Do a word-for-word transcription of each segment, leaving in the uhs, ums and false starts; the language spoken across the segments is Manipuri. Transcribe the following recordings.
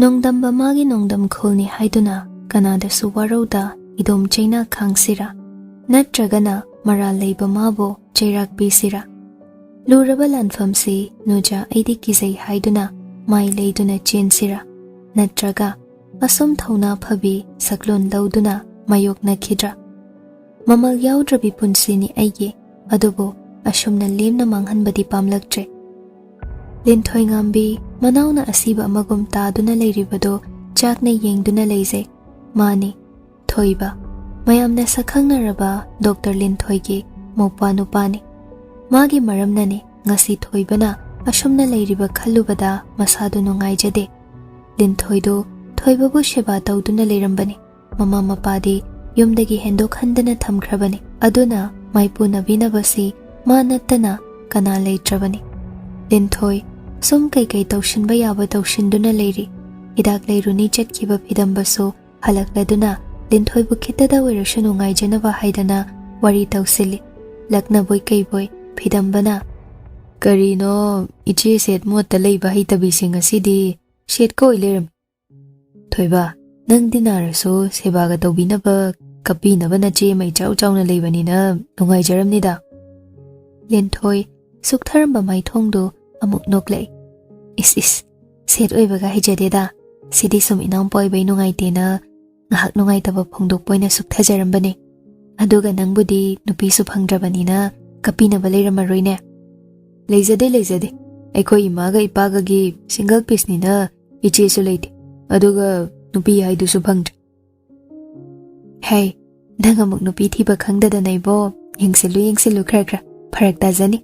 ꯅꯣꯡꯗꯝꯕ ꯃꯥꯒꯤ ꯅꯣꯡꯗꯝ ꯈꯨꯜꯅꯤ ꯍꯥꯏꯗꯨꯅ ꯀꯅꯥꯗꯁꯨ ꯋꯥꯔꯧꯗ ꯏꯗꯣꯝ ꯆꯩꯅꯥ ꯈꯥꯡꯁꯤꯔꯥ? ꯅꯠꯇ꯭ꯔꯒꯅ ꯃꯔꯥꯜ ꯂꯩꯕ ꯃꯥꯕꯨ ꯆꯩꯔꯥꯛ ꯄꯤꯁꯤꯔꯥ? ꯂꯨꯔꯕ ꯂꯥꯟꯐꯝꯁꯤ ꯅꯨꯖꯥ ꯑꯩꯗꯤ ꯀꯤꯖꯩ ꯍꯥꯏꯗꯨꯅ ꯃꯥꯏ ꯂꯩꯗꯨꯅ ꯆꯦꯟꯁꯤꯔꯥ? ꯅꯠꯇ꯭ꯔꯒ ꯑꯁꯨꯝ ꯊꯧꯅꯥ ꯐꯕꯤ ꯁꯛꯂꯣꯟ ꯂꯧꯗꯨꯅ ꯃꯥꯌꯣꯛꯅꯈꯤꯗ꯭ꯔꯥ? ꯃꯃꯜ ꯌꯥꯎꯗ꯭ꯔꯕꯤ ꯄꯨꯟꯁꯤꯅꯤ ꯑꯩꯒꯤ, ꯑꯗꯨꯕꯨ ꯑꯁꯨꯝꯅ ꯂꯦꯝꯅ ꯃꯥꯡꯍꯟꯕꯗꯤ ꯄꯥꯝꯂꯛꯇ꯭ꯔꯦ꯫ ꯂꯤꯟꯊꯣꯏꯉꯥꯝꯕꯤ ꯃꯅꯥꯎꯅ ꯑꯁꯤꯕ ꯑꯃꯒꯨꯝ ꯇꯥꯗꯨꯅ ꯂꯩꯔꯤꯕꯗꯨ ꯆꯥꯛꯅ ꯌꯦꯡꯗꯨꯅ ꯂꯩꯖꯩ꯫ ꯃꯥꯅꯤ, ꯊꯣꯏꯕ, ꯃꯌꯥꯝꯅ ꯁꯛꯈꯪꯅꯔꯕ ꯗꯣꯛꯇꯔ ꯂꯤꯟꯊꯣꯏꯒꯤ ꯃꯧꯄ꯭ꯋꯥ ꯅꯨꯄꯥꯅꯤ꯫ ꯃꯥꯒꯤ ꯃꯔꯝꯅꯅꯤ ꯉꯁꯤ ꯊꯣꯏꯕꯅ ꯑꯁꯨꯝꯅ ꯂꯩꯔꯤꯕ ꯈꯜꯂꯨꯕꯗ ꯃꯁꯥꯗꯨ ꯅꯨꯡꯉꯥꯏꯖꯗꯦ꯫ ꯂꯤꯟꯊꯣꯏꯗꯨ ꯊꯣꯏꯕꯕꯨ ꯁꯦꯕꯥ ꯇꯧꯗꯨꯅ ꯂꯩꯔꯝꯕꯅꯤ꯫ ꯃꯃꯥ ꯃꯄꯥꯗꯤ ꯌꯨꯝꯗꯒꯤ ꯍꯦꯟꯗꯣꯛꯍꯟꯗꯅ ꯊꯝꯈ꯭ꯔꯕꯅꯤ꯫ ꯑꯗꯨꯅ ꯃꯥꯏꯄꯨꯅꯕꯤꯅꯕꯁꯤ ꯃꯥ ꯅꯠꯇꯅ ꯀꯅꯥ ꯂꯩꯇ꯭ꯔꯕꯅꯤ꯫ ꯂꯤꯟꯊꯣꯏ ꯁꯨꯝ ꯀꯩꯀꯩ ꯇꯧꯁꯤꯟꯕ ꯌꯥꯕ ꯇꯧꯁꯤꯟꯗꯨꯅ ꯂꯩꯔꯤ꯫ ꯍꯤꯗꯥꯛ ꯂꯩꯔꯨꯅꯤ ꯆꯠꯈꯤꯕ ꯐꯤꯗꯝꯕꯁꯨ ꯍꯜꯂꯛꯂꯗꯨꯅ ꯂꯤꯟꯊꯣꯏꯕꯨ ꯈꯤꯇꯗ ꯑꯣꯏꯔꯁꯨ ꯅꯨꯡꯉꯥꯏꯖꯅꯕ ꯍꯥꯏꯗꯅ ꯋꯥꯔꯤ ꯇꯧꯁꯤꯜꯂꯤ꯫ ꯂꯛꯅꯕꯣꯏ ꯀꯩꯕꯣꯏ ꯐꯤꯗꯝꯕꯅ, "ꯀꯔꯤꯅꯣ, ꯏꯆꯦ ꯁꯦꯠ ꯃꯣꯠꯇ ꯂꯩꯕ ꯍꯩꯇꯕꯤꯁꯤꯡ ꯑꯁꯤꯗꯤ ꯁꯦꯠꯀ ꯑꯣꯏ ꯂꯩꯔꯝꯃꯤ꯫ ꯊꯣꯏꯕ, ꯅꯪꯗꯤ ꯅꯥꯔꯁꯨ ꯁꯦꯕꯥꯒ ꯇꯧꯕꯤꯅꯕ, ꯀꯞꯄꯤꯅꯕ ꯅꯆꯦ ꯑꯃ ꯏꯆꯥꯎ ꯆꯥꯎꯅ ꯂꯩꯕꯅꯤꯅ ꯅꯨꯡꯉꯥꯏꯖꯔꯝꯅꯤꯗ꯫" ꯂꯦꯟꯊꯣꯏ ꯁꯨꯛꯊꯔꯝꯕ ꯃꯥꯏꯊꯣꯡꯗꯨ ꯑꯃꯨꯛ ꯅꯣꯛꯂꯛꯏ꯫ "ꯏꯁ ꯏꯁ, ꯁꯦꯠ ꯑꯣꯏꯕꯒ ꯍꯩꯖꯗꯦꯗ꯫ ꯁꯤꯗꯤ ꯁꯨꯝ ꯏꯅꯥꯎꯄꯥ ꯑꯣꯏꯕꯩ ꯅꯨꯡꯉꯥꯏꯇꯦꯅ ꯉꯥꯏꯍꯥꯛ ꯅꯨꯡꯉꯥꯏꯇꯕ ꯐꯣꯡꯗꯣꯛꯄ ꯑꯣꯏꯅ ꯁꯨꯛꯊꯖꯔꯝꯕꯅꯦ꯫ ꯑꯗꯨꯒ ꯅꯪꯕꯨꯗꯤ ꯅꯨꯄꯤꯁꯨ ꯐꯪꯗ꯭ꯔꯕꯅꯤꯅ ꯀꯞꯄꯤꯅꯕ ꯂꯩꯔꯝꯃꯔꯣꯏꯅꯦ?" "ꯂꯩꯖꯗꯦ, ꯂꯩꯖꯗꯦ꯫ ꯑꯩꯈꯣꯏ ꯏꯃꯥꯒ ꯏꯄꯥꯒꯒꯤ ꯁꯤꯡꯒꯜ ꯄꯤꯁꯅꯤꯅ ꯏꯆꯦꯁꯨ ꯂꯩꯇꯦ꯫ ꯑꯗꯨꯒ ꯅꯨꯄꯤ ꯍꯥꯏꯗꯨꯁꯨ ꯐꯪꯗ꯭ꯔꯦ꯫" "ꯍꯦ, ꯅꯪ ꯑꯃꯨꯛ ꯅꯨꯄꯤ ꯊꯤꯕ ꯈꯪꯗꯗꯅ ꯏꯕꯣ꯫ ꯌꯦꯡꯁꯤꯜꯂꯨ, ꯌꯦꯡꯁꯤꯜꯂꯨ ꯈꯔ ꯈꯔ꯫ ꯐꯔꯛ ꯇꯥꯖꯅꯤ꯫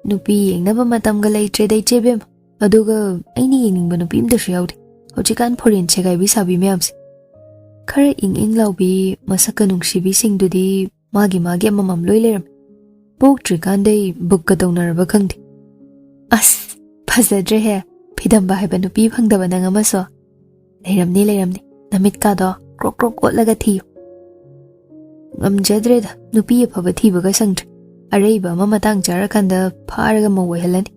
ꯅꯨꯄꯤ ꯌꯦꯡꯅꯕ ꯃꯇꯝꯒ ꯂꯩꯇ꯭ꯔꯦꯗ, ꯏꯆꯦ ꯕꯦꯝꯃ꯫ ꯑꯗꯨꯒ ꯑꯩꯅ ꯌꯦꯡꯅꯤꯡꯕ ꯅꯨꯄꯤ ꯑꯝꯇꯁꯨ ꯌꯥꯎꯗꯦ꯫ ꯍꯧꯖꯤꯛꯀꯥꯟ ꯐꯣꯔꯦꯟ ꯁꯦꯒꯥꯏꯕꯤ ꯁꯥꯕꯤ ꯃꯌꯥꯝꯁꯦ꯫ ꯈꯔ ꯏꯪ ꯏꯪ ꯂꯥꯎꯕꯤ, ꯃꯁꯛꯀ ꯅꯨꯡꯁꯤꯕꯤꯁꯤꯡꯗꯨꯗꯤ ꯃꯥꯒꯤ ꯃꯥꯒꯤ ꯑꯃꯃꯝ ꯂꯣꯏ ꯂꯩꯔꯝꯃꯦ꯫ ꯄꯣꯛꯇ꯭ꯔꯤꯀꯥꯟꯗꯩ ꯕꯨꯛꯀ ꯇꯧꯅꯔꯕ ꯈꯪꯗꯦ꯫" "ꯑꯁ, ꯐꯖꯗ꯭ꯔꯦꯍꯦ꯫ ꯐꯤꯗꯝꯕ ꯍꯥꯏꯕ ꯅꯨꯄꯤ ꯐꯪꯗꯕ ꯅꯪ ꯑꯃꯁꯨ꯫" "ꯂꯩꯔꯝꯅꯤ, ꯂꯩꯔꯝꯅꯤ꯫ ꯅꯃꯤꯠꯀꯥꯗꯣ ꯀ꯭ꯔꯣꯛ ꯀ꯭ꯔꯣꯛ ꯑꯣꯠꯂꯒ ꯊꯤꯌꯨ꯫" "ꯉꯝꯖꯗ꯭ꯔꯦꯗ, ꯅꯨꯄꯤ ꯑꯐꯕ ꯊꯤꯕꯒ ꯁꯪꯗ꯭ꯔꯦ꯫ ꯑꯔꯩꯕ ꯑꯃ ꯃꯇꯥꯡ ꯆꯥꯔꯀꯥꯟꯗ ꯐꯥꯔꯒ ꯃꯧ ꯑꯣꯏꯍꯜꯂꯅꯤ꯫"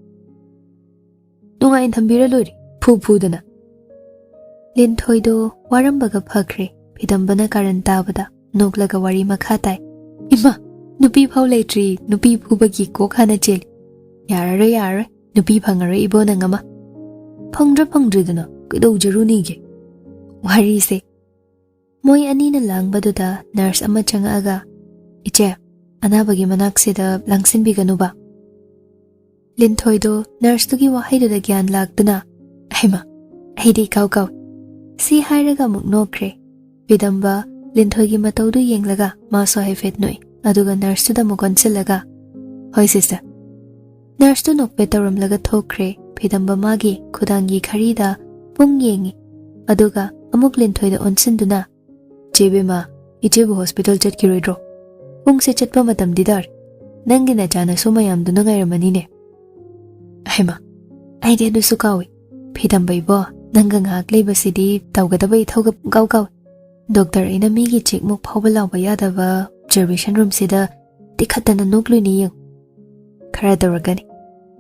"ꯅꯨꯡꯉꯥꯏꯅ ꯊꯝꯕꯤꯔ ꯂꯣꯏꯔꯦ, ꯐꯨ ꯐꯨꯗꯅ꯫ ꯂꯤꯟꯊꯣꯏꯗꯣ ꯋꯥꯔꯝꯕꯒ ꯐꯈ꯭ꯔꯦ꯫ ꯐꯤꯗꯝꯕꯅ ꯀꯥꯔꯟ ꯇꯥꯕꯗ ꯅꯣꯛꯂꯒ ꯋꯥꯔꯤ ꯃꯈꯥ ꯇꯥꯏ꯫ "ꯏꯃꯥ, ꯅꯨꯄꯤ ꯐꯥꯎ ꯂꯩꯇ꯭ꯔꯤ, ꯅꯨꯄꯤ ꯐꯨꯕꯒꯤ ꯀꯣꯛ ꯍꯥꯟꯅ ꯆꯦꯜꯂꯤ꯫ ꯌꯥꯔꯔꯣꯏ, ꯌꯥꯔꯔꯣꯏ, ꯅꯨꯄꯤ ꯐꯪꯉꯔꯣꯏ ꯏꯕꯣ ꯅꯪ ꯑꯃ꯫ ꯐꯪꯗ꯭ꯔ ꯐꯪꯗ꯭ꯔꯤꯗꯅ ꯀꯩꯗꯧꯖꯔꯨꯅꯤꯒꯦ?" ꯋꯥꯔꯤꯁꯦ꯫ ꯃꯣꯏ ꯑꯅꯤꯅ ꯂꯥꯡꯕꯗꯨꯗ ꯅꯔꯁ ꯑꯃ ꯆꯪꯉꯛꯑꯒ, "ꯏꯆꯦ, ꯑꯅꯥꯕꯒꯤ ꯃꯅꯥꯛꯁꯤꯗ ꯂꯥꯡꯁꯤꯟꯕꯤꯒꯅꯨꯕ꯫" ꯂꯤꯟꯊꯣꯏꯗꯣ ꯅꯔꯁꯇꯨꯒꯤ ꯋꯥꯍꯩꯗꯨꯗ ꯒ꯭ꯌꯥꯟ ꯂꯥꯛꯇꯨꯅ, "ꯍꯩꯃꯥ, ꯑꯩꯗꯤ ꯏꯀꯥꯎ ꯀꯥꯎꯏ꯫" ꯁꯤ ꯍꯥꯏꯔꯒ ꯑꯃꯨꯛ ꯅꯣꯛꯈ꯭ꯔꯦ꯫ ꯐꯤꯗꯝꯕ ꯂꯤꯟꯊꯣꯏꯒꯤ ꯃꯇꯧꯗꯨ ꯌꯦꯡꯂꯒ ꯃꯥꯁꯨ ꯍꯥꯏꯐꯦꯠ ꯅꯣꯛꯏ꯫ ꯑꯗꯨꯒ ꯅꯔꯁꯇꯨꯗ ꯑꯃꯨꯛ ꯑꯣꯟꯁꯤꯜꯂꯒ, "ꯍꯣꯏ ꯁꯤꯁꯇꯔ꯫" ꯅꯔꯁꯇꯨ ꯅꯣꯛꯐꯦꯠ ꯇꯧꯔꯝꯂꯒ ꯊꯣꯛꯈ꯭ꯔꯦ꯫ ꯐꯤꯗꯝꯕ ꯃꯥꯒꯤ ꯈꯨꯗꯥꯡꯒꯤ ꯘꯔꯤꯗ ꯄꯨꯡ ꯌꯦꯡꯉꯤ꯫ ꯑꯗꯨꯒ ꯑꯃꯨꯛ ꯂꯤꯟꯊꯣꯏꯗ ꯑꯣꯟꯁꯤꯟꯗꯨꯅ, "ꯆꯦ ꯕꯦꯝꯃ, ꯏꯆꯦꯕꯨ ꯍꯣꯁꯄꯤꯇꯥꯜ ꯆꯠꯈꯤꯔꯣꯏꯗ꯭ꯔꯣ? ꯄꯨꯡꯁꯦ ꯆꯠꯄ ꯃꯇꯝꯗꯤ ꯇꯥꯔꯦ꯫ ꯅꯪꯒꯤ ꯅꯆꯥꯅꯁꯨ ꯃꯌꯥꯝꯗꯨꯅ ꯉꯥꯏꯔꯝꯃꯅꯤꯅꯦ꯫" ꯍꯩꯃꯥ, ꯑꯩꯗꯤ ꯑꯗꯨꯁꯨ ꯀꯥꯎꯏ꯫ ꯐꯤꯗꯝꯕ ꯏꯕꯣ, ꯅꯪꯒ ꯉꯥꯏꯍꯥꯛ ꯂꯩꯕꯁꯤꯗꯤ ꯇꯧꯒꯗꯕ ꯏꯊꯧꯒ ꯄꯨꯡꯀꯥꯎ ꯀꯥꯎꯏ꯫ ꯗꯣꯛꯇꯔ ꯑꯩꯅ ꯃꯤꯒꯤ ꯆꯦꯛꯃꯨꯛ ꯐꯥꯎꯕ ꯂꯥꯎꯕ ꯌꯥꯗꯕ ꯑꯣꯕꯖꯔꯕꯦꯁꯟ ꯔꯨꯝꯁꯤꯗ ꯇꯤꯈꯠꯇꯅ ꯅꯣꯛꯂꯨꯏꯅꯤ ꯌꯦꯡꯉꯨ꯫ ꯈꯔ ꯇꯧꯔꯛꯀꯅꯤ꯫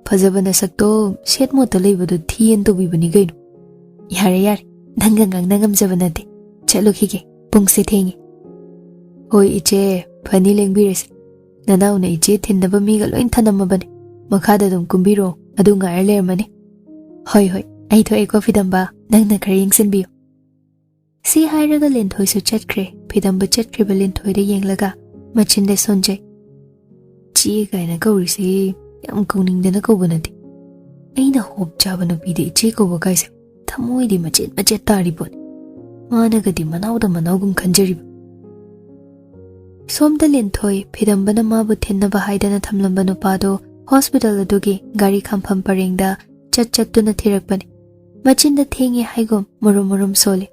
ꯐꯖꯕ ꯅꯁꯛꯇꯣ ꯁꯦꯠ ꯃꯣꯠꯇ ꯂꯩꯕꯗꯣ ꯊꯤꯌꯦꯅ ꯇꯧꯕꯤꯕꯅꯤ ꯀꯩꯅꯣ꯫ ꯌꯥꯔꯦ, ꯌꯥꯔꯦ, ꯅꯪꯒ ꯉꯥꯡꯅ ꯉꯝꯖꯕ ꯅꯠꯇꯦ꯫ ꯆꯠꯂꯨꯈꯤꯒꯦ, ꯄꯨꯡꯁꯦ ꯊꯦꯡꯉꯦ꯫ ꯍꯣꯏ ꯏꯆꯦ, ꯐꯅꯤ ꯂꯦꯡꯕꯤꯔꯁꯤ꯫ ꯅꯅꯥꯎꯅ ꯏꯆꯦ ꯊꯤꯟꯅꯕ ꯃꯤꯒ ꯂꯣꯏ ꯊꯅꯝꯃꯕꯅꯦ꯫ ꯃꯈꯥꯗ ꯑꯗꯨꯝ ꯀꯨꯝꯕꯤꯔꯣ, ꯑꯗꯨ ꯉꯥꯏꯔ ꯂꯩꯔꯝꯃꯅꯤ꯫ ꯍꯣꯏ, ꯍꯣꯏ, ꯑꯩ ꯊꯣꯛꯑꯦꯀꯣ ꯐꯤꯗꯝꯕ, ꯅꯪꯅ ꯈꯔ ꯌꯦꯡꯁꯤꯟꯕꯤꯌꯨ꯫ ꯁꯤ ꯍꯥꯏꯔꯒ ꯂꯤꯟꯊꯣꯏꯁꯨ ꯆꯠꯈ꯭ꯔꯦ꯫ ꯐꯤꯗꯝꯕ ꯆꯠꯈ꯭ꯔꯤꯕ ꯂꯤꯟꯊꯣꯏꯗ ꯌꯦꯡꯂꯒ ꯃꯆꯤꯟꯗ ꯁꯣꯟꯖꯩ꯫ "ꯆꯦ" ꯀꯥꯏꯅ ꯀꯧꯔꯤꯁꯦ ꯌꯥꯝ ꯀꯧꯅꯤꯡꯗꯅ ꯀꯧꯕ ꯅꯠꯇꯦ꯫ ꯑꯩꯅ ꯍꯣꯞ ꯆꯥꯕ ꯅꯨꯄꯤꯗ ꯏꯆꯦ ꯀꯧꯕ ꯀꯥꯏꯁꯦ ꯊꯃꯣꯏꯗꯤ ꯃꯆꯦꯠ ꯃꯆꯦꯠ ꯇꯥꯔꯤ ꯄꯣꯠꯅꯤ꯫ ꯃꯥꯅꯒꯗꯤ ꯃꯅꯥꯎꯗ ꯃꯅꯥꯎꯒꯨꯝ ꯈꯟꯖꯔꯤꯕ꯫ ꯁꯣꯝꯗ ꯂꯤꯟꯊꯣꯏ ꯐꯤꯗꯝꯕꯅ ꯃꯥꯕꯨ ꯊꯤꯟꯅꯕ ꯍꯥꯏꯗꯅ ꯊꯝꯂꯝꯕ ꯅꯨꯄꯥꯗꯣ ꯍꯣꯁꯄꯤꯇꯥꯜ ꯑꯗꯨꯒꯤ ꯒꯥꯔꯤ ꯈꯥꯝꯐꯝ ꯄꯔꯦꯡꯗ ꯆꯠ ꯆꯠꯇꯨꯅ ꯊꯤꯔꯛꯄꯅꯤ꯫ ꯃꯆꯤꯟꯗ ꯊꯦꯡꯉꯦ ꯍꯥꯏꯒꯨꯝ ꯃꯨꯔꯨꯝ ꯃꯨꯔꯨꯝ ꯁꯣꯜꯂꯤ꯫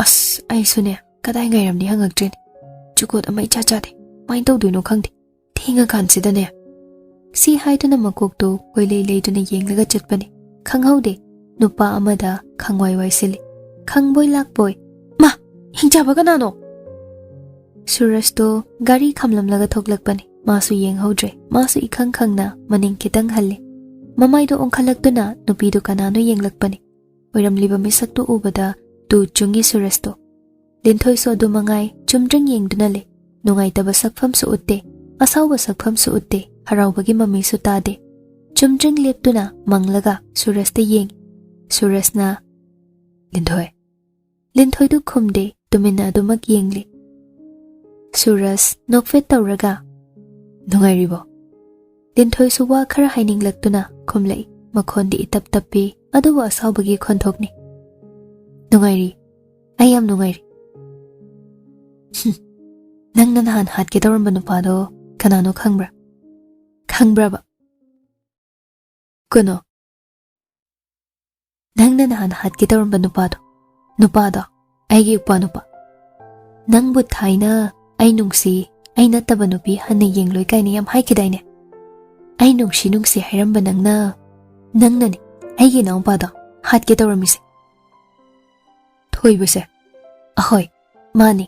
"ꯑꯁ, ꯑꯩꯁꯨꯅꯦ, ꯀꯗꯥꯏ ꯉꯥꯏꯔꯝꯅꯤ ꯍꯪꯉꯛꯇ꯭ꯔꯦꯅꯦ꯫ ꯖꯨꯒꯣꯠ ꯑꯃ ꯏꯆꯥ ꯆꯥꯗꯦ꯫ ꯀꯃꯥꯏꯅ ꯇꯧꯗꯣꯏꯅꯣ ꯈꯪꯗꯦ꯫ ꯊꯦꯡꯉꯀꯥꯟꯁꯤꯗꯅꯦ꯫" ꯁꯤ ꯍꯥꯏꯗꯨꯅ ꯃꯀꯣꯛꯇꯨ ꯀꯣꯏꯂꯩ ꯂꯩꯗꯨꯅ ꯌꯦꯡꯂꯒ ꯆꯠꯄꯅꯤ꯫ ꯈꯪꯍꯧꯗꯦ, ꯅꯨꯄꯥ ꯑꯃꯗ ꯈꯪꯋꯥꯏ ꯋꯥꯏꯁꯤꯜꯂꯤ꯫ ꯈꯪꯕꯣꯏ ꯂꯥꯛꯄꯣꯏ, "ꯃꯥ! ꯍꯤꯡꯆꯥꯕ ꯀꯅꯥꯅꯣ?" ꯁꯨꯔꯖꯇꯣ ꯒꯥꯔꯤ ꯈꯥꯝꯂꯝꯂꯒ ꯊꯣꯛꯂꯛꯄꯅꯤ꯫ ꯃꯥꯁꯨ ꯌꯦꯡꯍꯧꯗ꯭ꯔꯦ꯫ ꯃꯥꯁꯨ ꯏꯈꯪ ꯈꯪꯅ ꯃꯅꯤꯡ ꯈꯤꯇꯪ ꯍꯜꯂꯤ꯫ ꯃꯃꯥꯏꯗꯣ ꯑꯣꯟꯈꯠꯂꯛꯇꯨꯅ ꯅꯨꯄꯤꯗꯨ ꯀꯅꯥꯅꯣ ꯌꯦꯡꯂꯛꯄꯅꯤ꯫ ꯑꯣꯏꯔꯝꯂꯤꯕ ꯃꯤꯁꯛꯇꯨ ꯎꯕꯗ ꯇꯨ ꯆꯨꯡꯏ ꯁꯨꯔꯖꯇꯣ꯫ ꯂꯤꯟꯊꯣꯏꯁꯨ ꯑꯗꯨ ꯃꯉꯥꯏ ꯆꯨꯝꯗ꯭ꯔꯤꯡ ꯌꯦꯡꯗꯨꯅ ꯂꯩ꯫ ꯅꯨꯡꯉꯥꯏꯇꯕ ꯁꯛꯐꯝꯁꯨ ꯎꯠꯇꯦ, ꯑꯁꯥꯎꯕ ꯁꯛꯐꯝꯁꯨ ꯎꯠꯇꯦ, ꯍꯔꯥꯎꯕꯒꯤ ꯃꯃꯤꯁꯨ ꯇꯥꯗꯦ꯫ ꯆꯨꯝꯗ꯭ꯔꯤꯡ ꯂꯦꯞꯇꯨꯅ ꯃꯪꯂꯒ ꯁꯨꯔꯖꯇ ꯌꯦꯡꯏ꯫ ꯁꯨꯔꯖꯅ, "ꯂꯤꯟꯊꯣꯏ"꯫ ꯂꯤꯟꯊꯣꯏꯗꯨ ꯈꯨꯝꯗꯦ, ꯇꯨꯃꯤꯟꯅ ꯑꯗꯨꯃꯛ ꯌꯦꯡꯂꯤ꯫ ꯁꯨꯔꯖ ꯅꯣꯛꯐꯦꯠ ꯇꯧꯔꯒ, "ꯅꯨꯡꯉꯥꯏꯔꯤꯕꯣ?" ꯂꯤꯟꯊꯣꯏꯁꯨ ꯋꯥ ꯈꯔ ꯍꯥꯏꯅꯤꯡꯂꯛꯇꯨꯅ ꯈꯨꯝꯂꯛꯏ꯫ ꯃꯈꯣꯟꯗꯤ ꯏꯇꯞ ꯇꯞꯄꯤ, ꯑꯗꯨꯕꯨ ꯑꯁꯥꯎꯕꯒꯤ ꯈꯣꯟꯊꯣꯛꯅꯤ꯫ "ꯅꯨꯡꯉꯥꯏꯔꯤ, ꯑꯩ ꯌꯥꯝ ꯅꯨꯡꯉꯥꯏꯔꯤ꯫" "ꯍꯨꯝ, ꯅꯪꯅ ꯅꯍꯥꯟ ꯍꯥꯠꯀꯦ ꯇꯧꯔꯝꯕ ꯅꯨꯄꯥꯗꯣ ꯀꯅꯥꯅꯣ ꯈꯪꯕ꯭ꯔꯥ?" "ꯈꯪꯕ꯭ꯔꯕ?" "ꯀꯩꯅꯣ?" "ꯅꯪꯅ ꯅꯍꯥꯟ ꯍꯥꯠꯀꯦ ꯇꯧꯔꯝꯕ ꯅꯨꯄꯥꯗꯣ, ꯅꯨꯄꯥꯗꯣ, ꯑꯩꯒꯤ ꯏꯄ꯭ꯋꯥ ꯅꯨꯄꯥ꯫ ꯅꯪꯕꯨ ꯊꯥꯏꯅ ꯑꯩ ꯅꯨꯡꯁꯤ, ꯑꯩ ꯅꯠꯇꯕ ꯅꯨꯄꯤ ꯍꯟꯅ ꯌꯦꯡꯂꯣꯏ ꯀꯥꯏꯅ ꯌꯥꯝ ꯍꯥꯏꯈꯤꯗꯥꯏꯅꯦ? ꯑꯩ ꯅꯨꯡꯁꯤ ꯅꯨꯡꯁꯤ ꯍꯥꯏꯔꯝꯕ ꯅꯪꯅ, ꯅꯪꯅꯅꯦ ꯑꯩꯒꯤ ꯏꯅꯥꯎꯄꯥꯗꯣ ꯍꯥꯠꯀꯦ ꯇꯧꯔꯝꯃꯤꯁꯦ꯫" ꯊꯣꯏꯕꯁꯦ꯫ "ꯑꯍꯣꯏ, ꯃꯥꯅꯤ꯫"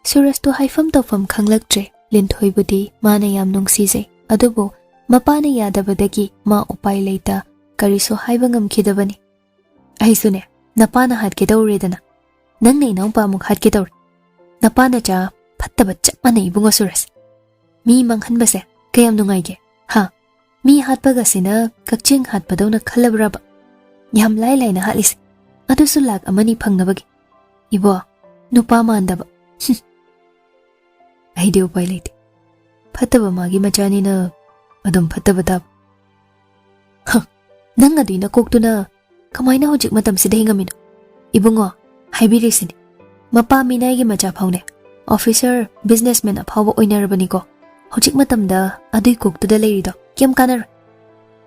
ꯁꯨꯔꯖꯇꯨ ꯍꯥꯏꯐꯝ ꯇꯧꯐꯝ ꯈꯪꯂꯛꯇ꯭ꯔꯦ꯫ ꯂꯤꯟꯊꯣꯏꯕꯨꯗꯤ ꯃꯥꯅ ꯌꯥꯝ ꯅꯨꯡꯁꯤꯖꯩ, ꯑꯗꯨꯕꯨ ꯃꯄꯥꯅ ꯌꯥꯗꯕꯗꯒꯤ ꯃꯥ ꯎꯄꯥꯏ ꯂꯩꯇ ꯀꯔꯤꯁꯨ ꯍꯥꯏꯕ ꯉꯝꯈꯤꯗꯕꯅꯤ꯫ "ꯑꯩꯁꯨꯅꯦ, ꯅꯄꯥꯅ ꯍꯥꯠꯀꯦ ꯇꯧꯔꯦꯗꯅ, ꯅꯪꯅ ꯏꯅꯥꯎꯄꯥꯃꯨꯛ ꯍꯥꯠꯀꯦ ꯇꯧꯔꯦ꯫ ꯅꯄꯥ ꯅꯆꯥ ꯐꯠꯇꯕ ꯆꯞ ꯃꯥꯟꯅꯩ ꯏꯕꯨꯡꯉꯣ ꯁꯨꯔꯖ꯫ ꯃꯤ ꯃꯥꯡꯍꯟꯕꯁꯦ ꯀꯌꯥꯝ ꯅꯨꯡꯉꯥꯏꯒꯦ, ꯍꯥ? ꯃꯤ ꯍꯥꯠꯄꯒꯁꯤꯅ ꯀꯛꯆꯦꯡ ꯍꯥꯠꯄꯗꯧꯅ ꯈꯜꯂꯕ꯭ꯔꯕ? ꯌꯥꯝ ꯂꯥꯏ ꯂꯥꯏꯅ ꯍꯥꯠꯂꯤꯁꯦ, ꯑꯗꯨꯁꯨ ꯂꯥꯛ ꯑꯃꯅꯤ ꯐꯪꯅꯕꯒꯤ꯫ ꯏꯕꯣ, ꯅꯨꯄꯥ ꯃꯥꯟꯗꯕ꯫" "ꯍꯨꯝ, ꯑꯩꯗꯤ ꯎꯄꯥꯏ ꯂꯩꯇꯦ꯫ ꯐꯠꯇꯕ ꯃꯥꯒꯤ ꯃꯆꯥꯅꯤꯅ ꯑꯗꯨꯝ ꯐꯠꯇꯕ ꯇꯥꯕ꯫" "ꯍ, ꯅꯪ ꯑꯗꯨꯏ ꯅꯀꯣꯛꯇꯨꯅ ꯀꯃꯥꯏꯅ ꯍꯧꯖꯤꯛ ꯃꯇꯝꯁꯤꯗ ꯍꯤꯡꯉꯝꯃꯤꯅꯣ? ꯏꯕꯨꯡꯉꯣ, ꯍꯥꯏꯕꯤꯔꯤꯁꯤꯅꯤ, ꯃꯄꯥ ꯃꯤꯅꯥꯏꯒꯤ ꯃꯆꯥ ꯐꯥꯎꯅꯦ, officer, businessman ꯑꯐꯥꯎꯕ ꯑꯣꯏꯅꯔꯕꯅꯤꯀꯣ꯫ ꯍꯧꯖꯤꯛ ꯃꯇꯝꯗ ꯑꯗꯨꯏ ꯀꯣꯛꯇꯨꯗ ꯂꯩꯔꯤꯗꯣ ꯀꯩꯝ ꯀꯥꯟꯅꯔꯣꯏ꯫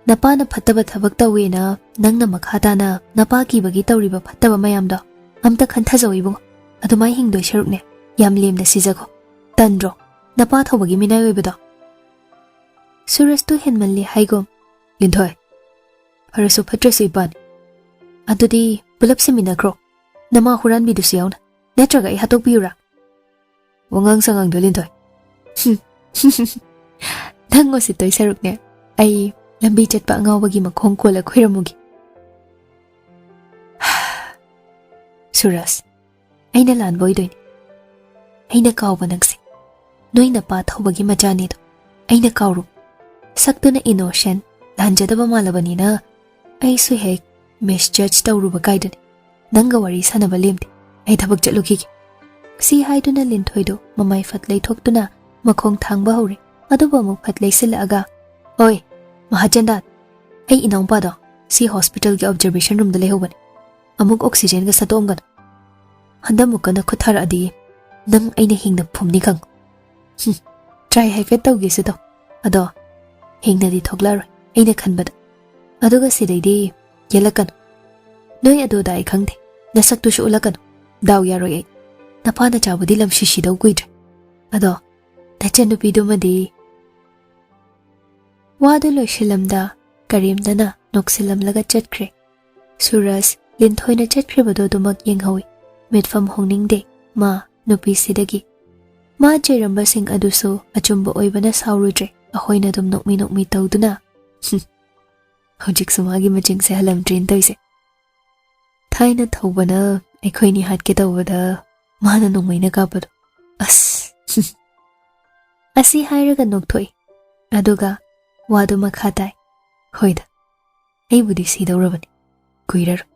ꯅꯄꯥꯅ ꯐꯠꯇꯕ ꯊꯕꯛ ꯇꯧꯋꯦꯅ ꯅꯪꯅ ꯃꯈꯥ ꯇꯥꯅ ꯅꯄꯥ ꯀꯤꯕꯒꯤ ꯇꯧꯔꯤꯕ ꯐꯠꯇꯕ ꯃꯌꯥꯝꯗꯣ ꯑꯝꯇ ꯈꯟꯊꯖꯧ ꯏꯕꯨꯡꯉꯣ꯫ ꯑꯗꯨꯃꯥꯏ ꯍꯤꯡꯗꯣꯏ ꯁꯔꯨꯛꯅꯦ, ꯌꯥꯝ ꯂꯦꯝꯅ ꯁꯤꯖꯈꯣ꯫ ꯇꯟꯗ꯭ꯔꯣ ꯅꯄꯥ ꯊꯧꯕꯒꯤ ꯃꯤꯅꯥꯏ ꯑꯣꯏꯕꯗꯣ?" ꯁꯨꯔꯖꯇꯨ ꯍꯦꯟꯃꯜꯂꯤ ꯍꯥꯏꯒꯨꯝ, "ꯂꯤꯟꯊꯣꯏ, ꯐꯔꯁꯨ ꯐꯠꯇ꯭ꯔꯁꯨ ꯏꯄꯥꯅꯤ꯫ ꯑꯗꯨꯗꯤ ꯄꯨꯂꯞ ꯁꯤꯃꯤꯟꯅꯈ꯭ꯔꯣ, ꯅꯃꯥ ꯍꯨꯔꯥꯟꯕꯤꯗꯨꯁꯨ ꯌꯥꯎꯅ꯫ ꯅꯠꯇ꯭ꯔꯒ ꯑꯩ ꯍꯥꯠꯇꯣꯛꯄꯤꯌꯨꯔꯥ?" "ꯋꯥꯉꯥꯡ ꯁꯉꯥꯡꯗꯣ, ꯂꯤꯟꯊꯣꯏ꯫ ꯍꯨꯝ, ꯅꯪ ꯎꯁꯤꯠꯇꯣꯏ ꯁꯔꯨꯛꯅꯦ, ꯑꯩ ꯂꯝꯕꯤ ꯆꯠꯄ ꯑꯉꯥꯎꯕꯒꯤ ꯃꯈꯣꯡ ꯀꯣꯜꯂ ꯈꯣꯏꯔꯝꯃꯨꯒꯦ꯫" "ꯁꯨꯔꯖ, ꯑꯩꯅ ꯂꯥꯟꯕ ꯑꯣꯏꯗꯣꯏꯅꯤ꯫ ꯑꯩꯅ ꯀꯥꯎꯕ ꯅꯪꯁꯦ꯫ ꯅꯣꯏ ꯅꯄꯥ ꯊꯧꯕꯒꯤ ꯃꯆꯥꯅꯤꯗꯣ ꯑꯩꯅ ꯀꯥꯎꯔꯨꯕ꯫ ꯁꯛꯇꯨꯅ innocent, ꯂꯥꯟꯖꯗꯕ ꯃꯥꯜꯂꯕꯅꯤꯅ ꯑꯩꯁꯨ ꯍꯦꯛ misjudge ꯇꯧꯔꯨꯕ ꯀꯥꯏꯗꯨꯅꯤ꯫ ꯅꯪꯒ ꯋꯥꯔꯤ ꯁꯥꯟꯅꯕ ꯂꯦꯝꯗꯦ꯫ ꯑꯩ ꯊꯕꯛ ꯆꯠꯂꯨꯈꯤꯒꯦ"꯫ ꯁꯤ ꯍꯥꯏꯗꯨꯅ ꯂꯤꯟꯊꯣꯏꯗꯣ ꯃꯃꯥꯏ ꯐꯠ ꯂꯩꯊꯣꯛꯇꯨꯅ ꯃꯈꯣꯡ ꯊꯥꯡꯕ ꯍꯧꯔꯦ꯫ ꯑꯗꯨꯕꯨ ꯑꯃꯨꯛ ꯐꯠ ꯂꯩꯁꯤꯜꯂꯛꯑꯒ, "ꯑꯣꯏ, ꯃꯍꯥꯆꯟꯗꯥꯟ, ꯑꯩ ꯏꯅꯥꯎꯄꯥꯗꯣ ꯁꯤ hospitalꯒꯤ observation roomꯗ ꯂꯩꯍꯧꯕꯅꯤ꯫ ꯑꯃꯨꯛ oxygenꯒ ꯁꯠꯇꯣꯛꯑꯝꯒꯅꯨ꯫ ꯍꯟꯗꯛꯃꯨꯛꯀ ꯅꯈꯨꯠ ꯊꯥꯔꯛꯑꯗꯤ ꯅꯪ ꯑꯩꯅ ꯍꯤꯡꯅ ꯐꯨꯝꯅꯤ ꯈꯪꯉꯨ꯫ ꯍꯨꯝ, try ꯍꯥꯏꯐꯦꯠ ꯇꯧꯒꯦꯁꯨ ꯇꯧ꯫ ꯑꯗꯣ ꯍꯤꯡꯅꯗꯤ ꯊꯣꯛꯂꯛꯑꯔꯣꯏ ꯑꯩꯅ ꯈꯟꯕꯗ꯫ ꯑꯗꯨꯒ ꯁꯤꯗꯩꯗꯤ ꯌꯦꯜꯂꯛꯀꯅꯨ꯫ ꯅꯣꯏ ꯑꯗꯨꯗ ꯑꯩ ꯈꯪꯗꯦ꯫ ꯅꯁꯛꯇꯨꯁꯨ ꯎꯠꯂꯛꯀꯅꯨ꯫ ꯗꯥꯎ ꯌꯥꯔꯣꯏ ꯑꯩ꯫ ꯅꯄꯥ ꯅꯆꯥꯕꯨꯗꯤ ꯂꯝꯁꯤ ꯁꯤꯗꯧ ꯀꯨꯏꯗ꯭ꯔꯦ꯫ ꯑꯗꯣ ꯅꯆꯟꯅꯨꯄꯤꯗꯨꯃꯗꯤ"꯫ ꯋꯥꯗꯨ ꯂꯣꯏꯁꯤꯜꯂꯝꯗ ꯀꯔꯦꯝꯅꯅ ꯅꯣꯛꯁꯤꯜꯂꯝꯂꯒ ꯆꯠꯈ꯭ꯔꯦ꯫ ꯁꯨꯔꯖ ꯂꯤꯟꯊꯣꯏꯅ ꯆꯠꯈ꯭ꯔꯤꯕꯗꯣ ꯑꯗꯨꯃꯛ ꯌꯦꯡꯍꯧꯏ꯫ ꯃꯤꯠꯐꯝ ꯍꯣꯡꯅꯤꯡꯗꯦ ꯃꯥ ꯅꯨꯄꯤꯁꯤꯗꯒꯤ꯫ ꯃꯥ ꯆꯩꯔꯝꯕꯁꯤꯡ ꯑꯗꯨꯁꯨ ꯑꯆꯨꯝꯕ ꯑꯣꯏꯕꯅ ꯁꯥꯎꯔꯨꯗ꯭ꯔꯦ꯫ ꯑꯩꯈꯣꯏꯅ ꯑꯗꯨꯝ ꯅꯣꯛꯃꯤ ꯅꯣꯛꯃꯤ ꯇꯧꯗꯨꯅ, "ꯍꯨꯝ, ꯍꯧꯖꯤꯛꯁꯨ ꯃꯥꯒꯤ ꯃꯆꯤꯡꯁꯦ ꯍꯜꯂꯝꯗ꯭ꯔꯦꯅ ꯇꯧꯏꯁꯦ꯫ ꯊꯥꯏꯅ ꯊꯧꯕꯅ ꯑꯩꯈꯣꯏꯅꯤ ꯍꯥꯠꯀꯦ ꯇꯧꯕꯗ ꯃꯥꯅ ꯅꯣꯡꯃꯩꯅ ꯀꯥꯞꯄꯗꯣ꯫ ꯑꯁ, ꯍꯨꯝ"꯫ ꯑꯁꯤ ꯍꯥꯏꯔꯒ ꯅꯣꯛꯊꯣꯛꯏ꯫ ꯑꯗꯨꯒ ꯋꯥꯗꯨ ꯃꯈꯥ ꯇꯥꯏ, "ꯍꯣꯏꯗ, ꯑꯩꯕꯨꯗꯤ ꯁꯤꯗꯧꯔꯕꯅꯤ꯫ ꯀꯨꯏꯔꯔꯣꯏ"꯫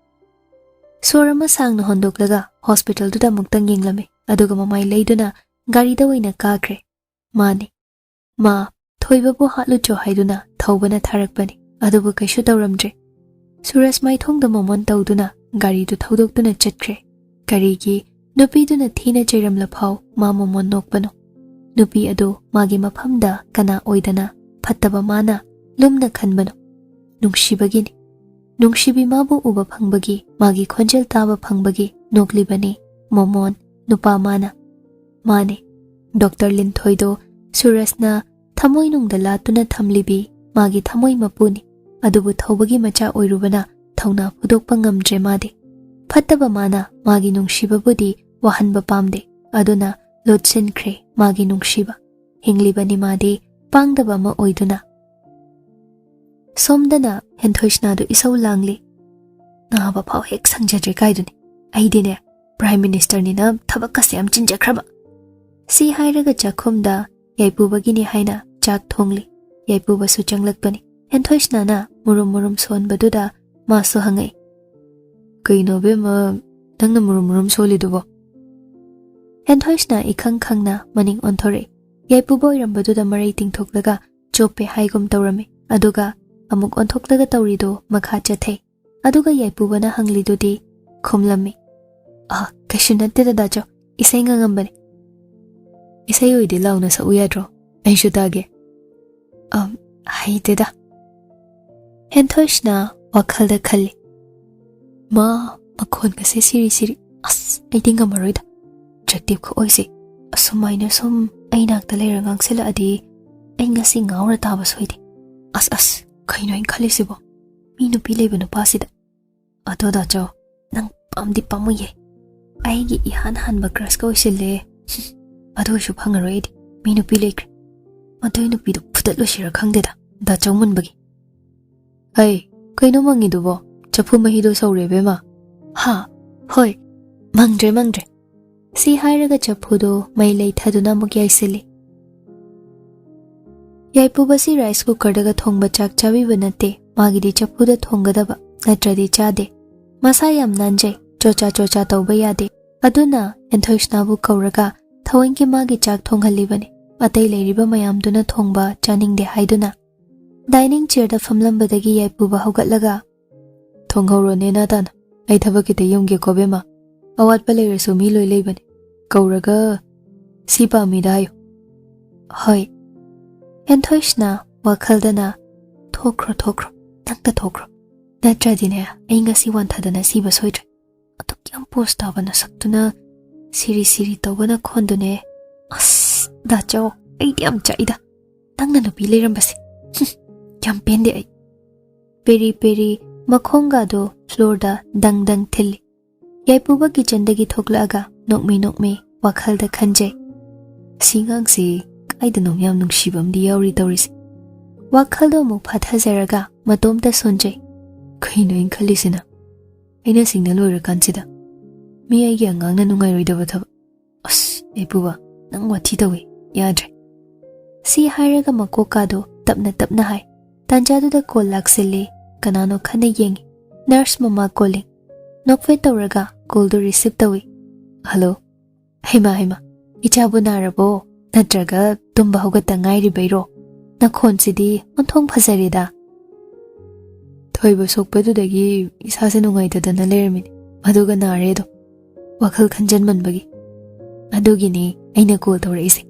ꯁꯣꯔ ꯑꯃ ꯁꯥꯡꯅ ꯍꯣꯟꯗꯣꯛꯂꯒ hospitalꯗꯨꯗ ꯑꯃꯨꯛꯇꯪ ꯌꯦꯡꯂꯝꯃꯤ꯫ ꯑꯗꯨꯒ ꯃꯃꯥꯏ ꯂꯩꯗꯨꯅ ꯒꯥꯔꯤꯗ ꯑꯣꯏꯅ ꯀꯥꯈ꯭ꯔꯦ꯫ ꯃꯥꯅꯤ, ꯃꯥ ꯊꯣꯏꯕꯕꯨ ꯍꯥꯠꯂꯨꯆꯣ ꯍꯥꯏꯗꯨꯅ ꯊꯧꯕꯅ ꯊꯥꯔꯛꯄꯅꯤ꯫ ꯑꯗꯨꯕꯨ ꯀꯩꯁꯨ ꯇꯧꯔꯝꯗ꯭ꯔꯦ꯫ ꯁꯨꯔꯖ ꯃꯥꯏꯊꯣꯡꯗ ꯃꯣꯃꯣꯟ ꯇꯧꯗꯨꯅ ꯒꯥꯔꯤꯗꯨ ꯊꯧꯗꯣꯛꯇꯨꯅ ꯆꯠꯈ꯭ꯔꯦ꯫ ꯀꯔꯤꯒꯤ ꯅꯨꯄꯤꯗꯨꯅ ꯊꯤꯅ ꯆꯩꯔꯝꯂꯐꯥꯎ ꯃꯥ ꯃꯣꯃꯣꯟ ꯅꯣꯛꯄꯅꯣ? ꯅꯨꯄꯤ ꯑꯗꯨ ꯃꯥꯒꯤ ꯃꯐꯝꯗ ꯀꯅꯥ ꯑꯣꯏꯗꯅ ꯐꯠꯇꯕ ꯃꯥꯅ ꯂꯨꯝꯅ ꯈꯟꯕꯅꯣ? ꯅꯨꯡꯁꯤꯕꯒꯤꯅꯤ꯫ ꯅꯨꯡꯁꯤꯕꯤ ꯃꯥꯕꯨ ꯎꯕ ꯐꯪꯕꯒꯤ, ꯃꯥꯒꯤ ꯈꯣꯟꯖꯦꯜ ꯇꯥꯕ ꯐꯪꯕꯒꯤ ꯅꯣꯛꯂꯤꯕꯅꯤ ꯃꯣꯃꯣꯟ ꯅꯨꯄꯥ ꯃꯥꯅ꯫ ꯃꯥꯅꯤ, ꯗꯣꯛꯇꯔ ꯂꯤꯟꯊꯣꯏꯗꯣ ꯁꯨꯔꯖꯅ ꯊꯃꯣꯏꯅꯨꯡꯗ ꯂꯥꯠꯇꯨꯅ ꯊꯝꯂꯤꯕꯤ ꯃꯥꯒꯤ ꯊꯃꯣꯏ ꯃꯄꯨꯅꯤ꯫ ꯑꯗꯨꯕꯨ ꯊꯧꯕꯒꯤ ꯃꯆꯥ ꯑꯣꯏꯔꯨꯕꯅ ꯊꯧꯅꯥ ꯐꯨꯗꯣꯛꯄ ꯉꯝꯗ꯭ꯔꯦ ꯃꯥꯗꯤ꯫ ꯐꯠꯇꯕ ꯃꯥꯅ ꯃꯥꯒꯤ ꯅꯨꯡꯁꯤꯕꯕꯨꯗꯤ ꯋꯥꯍꯟꯕ ꯄꯥꯝꯗꯦ꯫ ꯑꯗꯨꯅ ꯂꯣꯠꯁꯤꯟꯈ꯭ꯔꯦ ꯃꯥꯒꯤ ꯅꯨꯡꯁꯤꯕ꯫ ꯍꯤꯡꯂꯤꯕꯅꯤ ꯃꯥꯗꯤ ꯄꯥꯡꯗꯕ ꯑꯃ ꯑꯣꯏꯗꯨꯅ꯫ ꯁꯣꯝꯗꯅ ꯍꯦꯟꯊꯣꯏꯁꯅꯥꯗꯨ ꯏꯁꯧ ꯂꯥꯡꯂꯤ꯫ ꯅꯥꯕ ꯐꯥꯎ ꯍꯦꯛ ꯁꯪꯖꯗ꯭ꯔꯦ ꯀꯥꯏꯗꯨꯅꯤ꯫ ꯑꯩꯗꯤꯅꯦ, Prime Ministerꯅꯤꯅ ꯊꯕꯛꯀꯁꯦ ꯌꯥꯝ ꯆꯤꯟꯖꯈ꯭ꯔꯕ꯫ ꯁꯤ ꯍꯥꯏꯔꯒ ꯆꯥꯛꯈꯨꯝꯗ ꯌꯥꯏꯄꯨꯕꯒꯤꯅꯤ ꯍꯥꯏꯅ ꯆꯥꯛ ꯊꯣꯡꯂꯤ꯫ ꯌꯥꯏꯄꯨꯕꯁꯨ ꯆꯪꯂꯛꯄꯅꯤ꯫ ꯍꯦꯟꯊꯣꯏꯁꯅꯥꯅ ꯃꯨꯔꯨꯝ ꯃꯨꯔꯨꯝ ꯁꯣꯟꯕꯗꯨꯗ ꯃꯥꯁꯨ ꯍꯪꯉꯛꯏ, "ꯀꯩꯅꯣ ꯕꯦꯝꯃ, ꯅꯪꯅ ꯃꯨꯔꯨꯝ ꯃꯨꯔꯨꯝ ꯁꯣꯜꯂꯤꯗꯨꯕꯣ?" ꯍꯦꯟꯊꯣꯏꯁꯅꯥ ꯏꯈꯪ ꯈꯪꯅ ꯃꯅꯤꯡ ꯑꯣꯟꯊꯣꯔꯛꯏ꯫ ꯌꯥꯏꯄꯨꯕ ꯑꯣꯏꯔꯝꯕꯗꯨꯗ ꯃꯔꯩ ꯇꯤꯡꯊꯣꯛꯂꯒ ꯆꯣꯞꯄꯦ ꯍꯥꯏꯒꯨꯝ ꯇꯧꯔꯝꯃꯤ꯫ ꯑꯗꯨꯒ ꯑꯃꯨꯛ ꯑꯣꯟꯊꯣꯛꯂꯒ ꯇꯧꯔꯤꯗꯨ ꯃꯈꯥ ꯆꯠꯊꯩ꯫ ꯑꯗꯨꯒ ꯌꯥꯏꯄꯨꯕꯅ ꯍꯪꯂꯤꯗꯨꯗꯤ ꯈꯨꯝꯂꯝꯃꯤ, "ꯑ, ꯀꯩꯁꯨ ꯅꯠꯇꯦꯗ ꯗꯥꯆꯧ, ꯏꯁꯩ ꯉꯪꯉꯝꯕꯅꯤ꯫" "ꯏꯁꯩ ꯑꯣꯏꯗꯤ ꯂꯥꯎꯅ ꯁꯛꯎ ꯌꯥꯗ꯭ꯔꯣ? ꯑꯩꯁꯨ ꯇꯥꯒꯦ꯫" "ꯑꯝ, ꯍꯩꯇꯦꯗ꯫" ꯍꯦꯟꯊꯣꯏꯁꯅ ꯋꯥꯈꯜꯗ ꯈꯜꯂꯤ, "ꯃꯥ, ꯃꯈꯣꯟꯒꯁꯦ ꯁꯤꯔꯤ ꯁꯤꯔꯤ, ꯑꯁ, ꯑꯩꯗꯤ ꯉꯝꯃꯔꯣꯏꯗ꯫ Attractive ꯈꯛ ꯑꯣꯏꯁꯦ꯫ ꯑꯁꯨꯃꯥꯏꯅ ꯁꯨꯝ ꯑꯩ ꯅꯥꯛꯇ ꯂꯩꯔ ꯉꯥꯡꯁꯤꯜꯂꯛꯑꯗꯤ ꯑꯩ ꯉꯁꯤ ꯉꯥꯎꯔ ꯇꯥꯕ ꯁꯣꯏꯗꯦ꯫ ꯑꯁ, ꯑꯁ, ꯀꯩꯅꯣ ꯑꯩꯅ ꯈꯜꯂꯤꯁꯤꯕꯣ? ꯃꯤ ꯅꯨꯄꯤ ꯂꯩꯕ ꯅꯨꯄꯥꯁꯤꯗ꯫ ꯑꯗꯣ ꯗꯥꯆꯧ, ꯅꯪ ꯄꯥꯝꯗꯤ ꯄꯥꯝꯃꯨꯏꯌꯦ꯫ ꯑꯩꯒꯤ ꯏꯍꯥꯟ ꯍꯥꯟꯕ crushꯀ ꯑꯣꯏꯁꯤꯜꯂꯦ꯫ ꯑꯗꯨ ꯑꯣꯏꯁꯨ ꯐꯪꯉꯔꯣꯏ ꯑꯩꯗꯤ꯫ ꯃꯤ ꯅꯨꯄꯤ ꯂꯩꯈ꯭ꯔꯦ꯫ ꯃꯗꯨꯏ ꯅꯨꯄꯤꯗꯣ ꯐꯨꯗꯠꯂꯨꯁꯤꯔ ꯈꯪꯗꯦꯗ, ꯗꯥꯆꯧ ꯃꯨꯟꯕꯒꯤ꯫" "ꯍꯩ, ꯀꯩꯅꯣ ꯃꯪꯉꯤꯗꯨꯕꯣ? ꯆꯐꯨ ꯃꯍꯤꯗꯣ ꯁꯧꯔꯦ ꯏꯕꯦꯝꯃ꯫" "ꯍꯥ? ꯍꯣꯏ, ꯃꯪꯗ꯭ꯔꯦ, ꯃꯪꯗ꯭ꯔꯦ꯫" ꯁꯤ ꯍꯥꯏꯔꯒ ꯆꯐꯨꯗꯣ ꯃꯩ ꯂꯩꯊꯗꯨꯅ ꯑꯃꯨꯛ ꯌꯥꯏꯁꯤꯜꯂꯤ꯫ ꯌꯥꯏꯄꯨꯕꯁꯤ rice cookerꯗꯒ ꯊꯣꯡꯕ ꯆꯥꯛ ꯆꯥꯕꯤꯕ ꯅꯠꯇꯦ, ꯃꯥꯒꯤꯗꯤ ꯆꯐꯨꯗ ꯊꯣꯡꯒꯗꯕ, ꯅꯠꯇ꯭ꯔꯗꯤ ꯆꯥꯗꯦ꯫ ꯃꯁꯥ ꯌꯥꯝ ꯅꯥꯟꯖꯩ, ꯆꯣꯆꯥ ꯆꯣꯆꯥ ꯇꯧꯕ ꯌꯥꯗꯦ꯫ ꯑꯗꯨꯅ ꯍꯦꯟꯊꯣꯏꯁꯅꯥꯕꯨ ꯀꯧꯔꯒ ꯊꯑꯣꯏꯒꯤ ꯃꯥꯒꯤ ꯆꯥꯛ ꯊꯣꯡꯍꯜꯂꯤꯕꯅꯤ, ꯑꯇꯩ ꯂꯩꯔꯤꯕ ꯃꯌꯥꯝꯗꯨꯅ ꯊꯣꯡꯕ ꯆꯥꯅꯤꯡꯗꯦ ꯍꯥꯏꯗꯨꯅ꯫ Dining chairꯗ ꯐꯝꯂꯝꯕꯗꯒꯤ ꯌꯥꯏꯄꯨꯕ ꯍꯧꯒꯠꯂꯒ, "ꯊꯣꯡꯍꯧꯔꯣ ꯅꯦꯅꯥ ꯇꯥꯅ, ꯑꯩ ꯊꯕꯛ ꯈꯤꯇ ꯌꯨꯝꯒꯦꯀꯣ ꯕꯦꯝꯃ꯫ ꯑꯋꯥꯠꯄ ꯂꯩꯔꯁꯨ ꯃꯤ ꯂꯣꯏ ꯂꯩꯕꯅꯤ꯫ ꯀꯧꯔꯒ ꯁꯤ ꯄꯥꯝꯃꯤꯗ ꯍꯥꯏꯌꯨ꯫" "ꯍꯣꯏ꯫" ꯍꯦꯟꯊꯣꯏꯁꯅ ꯋꯥꯈꯜꯗꯅ, "ꯊꯣꯛꯈ꯭ꯔꯣ, ꯊꯣꯛꯈ꯭ꯔꯣ, ꯅꯪꯇ ꯊꯣꯛꯈ꯭ꯔꯣ꯫ ꯅꯠꯇ꯭ꯔꯗꯤꯅꯦ, ꯑꯩ ꯉꯁꯤ ꯋꯥꯟꯊꯗꯅ ꯁꯤꯕ ꯁꯣꯏꯗ꯭ꯔꯦ꯫ ꯑꯗꯨꯛ ꯌꯥꯝ ꯄꯣꯁ ꯇꯥꯕ ꯅꯁꯛꯇꯨꯅ ꯁꯤꯔꯤ ꯁꯤꯔꯤ ꯇꯧꯕ ꯅꯈꯣꯟꯗꯨꯅꯦ꯫ ꯑꯁ, ꯗꯥꯆꯧ, ꯑꯩꯗꯤ ꯌꯥꯝ ꯆꯥꯛꯏꯗ꯫ ꯅꯪꯅ ꯅꯨꯄꯤ ꯂꯩꯔꯝꯕꯁꯦ꯫ ꯍꯨꯝ, ꯌꯥꯝ ꯄꯦꯟꯗꯦ ꯑꯩ꯫" ꯄꯦꯔꯤ ꯄꯦꯔꯤ ꯃꯈꯣꯡꯒꯗꯣ floorꯗ ꯗꯪ ꯗꯪ ꯊꯤꯜꯂꯤ꯫ ꯌꯥꯏꯄꯨꯕ kitchenꯗꯒꯤ ꯊꯣꯛꯂꯛꯑꯒ ꯅꯣꯛꯃꯤ ꯅꯣꯛꯃꯤ ꯋꯥꯈꯜꯗ ꯈꯟꯖꯩ, "ꯁꯤ ꯑꯉꯥꯡꯁꯤ ꯀꯥꯏꯗꯅꯣꯝ ꯌꯥꯝ ꯅꯨꯡꯁꯤꯕ ꯑꯃꯗꯤ ꯌꯥꯎꯔꯤ ꯇꯧꯔꯤꯁꯦ꯫" ꯋꯥꯈꯜꯗꯣ ꯑꯃꯨꯛ ꯐꯥꯊꯖꯔꯒ ꯃꯇꯣꯝꯇ ꯁꯣꯟꯖꯩ꯫ "ꯀꯩꯅꯣ ꯑꯩꯅ ꯈꯜꯂꯤꯁꯤꯅ? ꯑꯩꯅ ꯁꯤꯡꯅ ꯂꯣꯏꯔꯀꯥꯟꯁꯤꯗ ꯃꯤ ꯑꯩꯒꯤ ꯑꯉꯥꯡꯅ ꯅꯨꯡꯉꯥꯏꯔꯣꯏꯗꯕ ꯊꯕꯛ꯫ ꯑꯁ, ꯌꯥꯏꯄꯨꯕ, ꯅꯪ ꯋꯥꯊꯤ ꯇꯧꯏ, ꯌꯥꯗ꯭ꯔꯦ꯫ ꯁꯤ ꯍꯥꯏꯔꯒ ꯃꯀꯣꯛꯀꯥꯗꯣ ꯇꯞꯅ ꯇꯞꯅ ꯍꯥꯏ꯫ ꯇꯥꯟꯖꯥꯗꯨꯗ ꯀꯣꯜ ꯂꯥꯛꯁꯤꯜꯂꯤ꯫ ꯀꯅꯥꯅꯣ ꯈꯟꯅ ꯌꯦꯡꯉꯤ꯫ ꯅꯔꯁ ꯃꯃꯥ ꯀꯣꯂꯤꯡ꯫ ꯅꯣꯛꯐꯦꯠ ꯇꯧꯔꯒ ꯀꯣꯜꯗꯨ ꯔꯤꯁꯤꯞ ꯇꯧꯏ꯫ "ꯍꯜꯂꯣ?" "ꯍꯩꯃꯥ, ꯍꯩꯃꯥ, ꯏꯆꯥꯕꯨ ꯅꯥꯔꯕꯣ? ꯅꯠꯇ꯭ꯔꯒ ꯇꯨꯝꯕ ꯍꯧꯒꯠꯇ ꯉꯥꯏꯔꯤꯕꯩꯔꯣ? ꯅꯈꯣꯟꯁꯤꯗꯤ ꯑꯣꯟꯊꯣꯡ ꯐꯖꯔꯦꯗ꯫" "ꯊꯣꯏꯕ ꯁꯣꯛꯄꯗꯨꯗꯒꯤ ꯏꯁꯥꯁꯦ ꯅꯨꯡꯉꯥꯏꯇꯗꯅ ꯂꯩꯔꯝꯃꯤꯅꯦ, ꯑꯗꯨꯒ ꯅꯥꯔꯦꯗꯣ, ꯋꯥꯈꯜ ꯈꯟꯖꯟꯃꯟꯕꯒꯤ꯫ ꯑꯗꯨꯒꯤꯅꯦ ꯑꯩꯅ ꯀꯣꯜ ꯇꯧꯔꯛꯏꯁꯦ꯫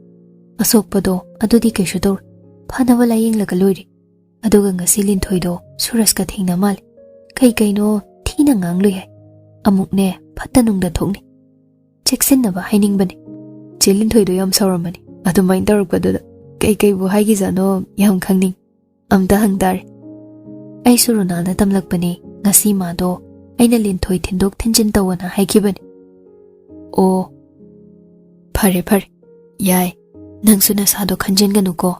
ꯑꯁꯣꯛꯄꯗꯣ ꯑꯗꯨꯗꯤ ꯀꯩꯁꯨ ꯇꯧꯔꯣꯏ, ꯐꯅꯕ ꯂꯥꯌꯦꯡꯂꯒ ꯂꯣꯏꯔꯦ꯫ ꯑꯗꯨꯒ ꯉꯁꯤ ꯂꯤꯟꯊꯣꯏꯗꯣ ꯁꯨꯔꯖꯀ ꯊꯦꯡꯅ ꯃꯥꯜꯂꯦ꯫ ꯀꯩ ꯀꯩꯅꯣ ꯊꯤꯅ ꯉꯥꯡꯂꯨꯏ ꯍꯥꯏ꯫ ꯑꯃꯨꯛꯅꯦ ꯐꯠꯇ ꯅꯨꯡꯗ ꯊꯣꯛꯅꯤ꯫ ꯆꯦꯛꯁꯤꯟꯅꯕ ꯍꯥꯏꯅꯤꯡꯕꯅꯦ꯫ ꯆꯦ ꯂꯤꯟꯊꯣꯏꯗꯣ ꯌꯥꯝ ꯁꯥꯎꯔꯝꯃꯅꯤ ꯑꯗꯨꯃꯥꯏꯅ ꯇꯧꯔꯛꯄꯗꯨꯗ꯫ ꯀꯩ ꯀꯩꯕꯨ ꯍꯥꯏꯈꯤꯖꯥꯠꯅꯣ ꯌꯥꯝ ꯈꯪꯅꯤꯡ꯫ ꯑꯝꯇ ꯍꯪꯇꯥꯔꯦ꯫" "ꯑꯩꯁꯨ ꯔꯣꯅꯥꯜꯅ ꯇꯝꯂꯛꯄꯅꯦ꯫ ꯉꯁꯤ ꯃꯥꯗꯣ ꯑꯩꯅ ꯂꯤꯟꯊꯣꯏ ꯊꯤꯟꯗꯣꯛ ꯊꯤꯟꯖꯤꯟ ꯇꯧꯋꯣꯅ ꯍꯥꯏꯈꯤꯕꯅꯦ꯫" "ꯑꯣ, ꯐꯔꯦ ꯐꯔꯦ, ꯌꯥꯏ꯫ ꯅꯪꯁꯨ ꯅꯁꯥꯗꯣ ꯈꯟꯖꯤꯟꯒꯅꯨꯀꯣ꯫